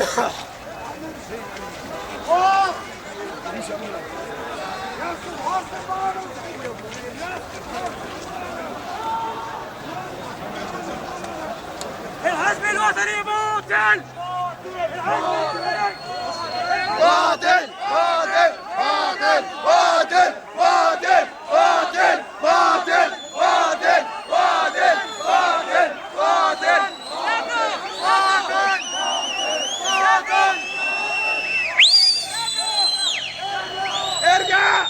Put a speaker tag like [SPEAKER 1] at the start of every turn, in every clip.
[SPEAKER 1] الحزب الوطني باطل.
[SPEAKER 2] باطل باطل باطل باطل باطل باطل باطل باطل باطل باطل باطل باطل. ارجع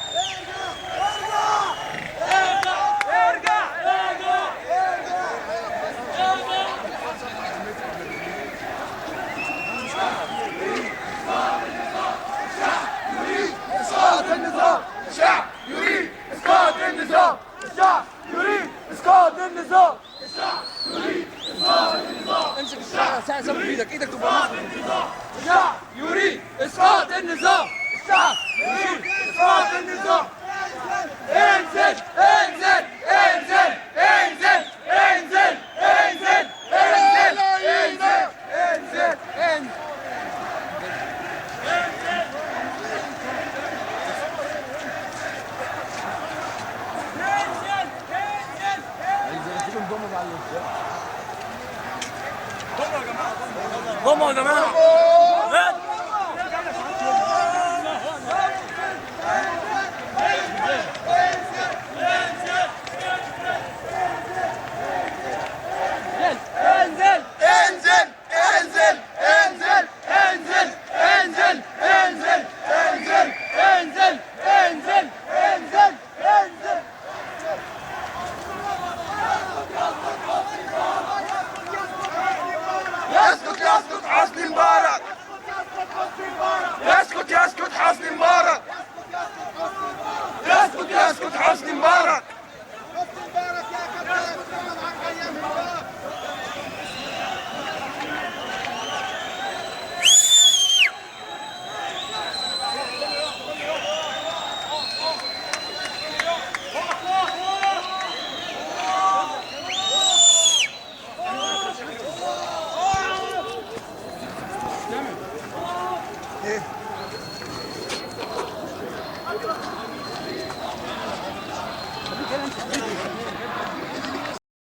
[SPEAKER 1] ارجع ارجع.
[SPEAKER 2] اسقاط النظام. الشعب يريد اسقاط النظام. الشعب يريد اسقاط النظام. الشعب يريد اسقاط النظام.
[SPEAKER 3] امسك الساعة سامي بايدك، ايدك تبقى ماسكه.
[SPEAKER 2] الشعب يريد اسقاط النظام. الشعب يريد اسقاط النظام. انزل انزل انزل انزل انزل انزل انزل انزل انزل انزل.
[SPEAKER 1] ضموا يا جماعة. انزل
[SPEAKER 2] انزل انزل انزل انزل انزل انزل انزل انزل انزل انزل انزل. يسكت يسكت حسني مبارك. يسكت يسكت حسني مبارك. يسكت يسكت حسني مبارك.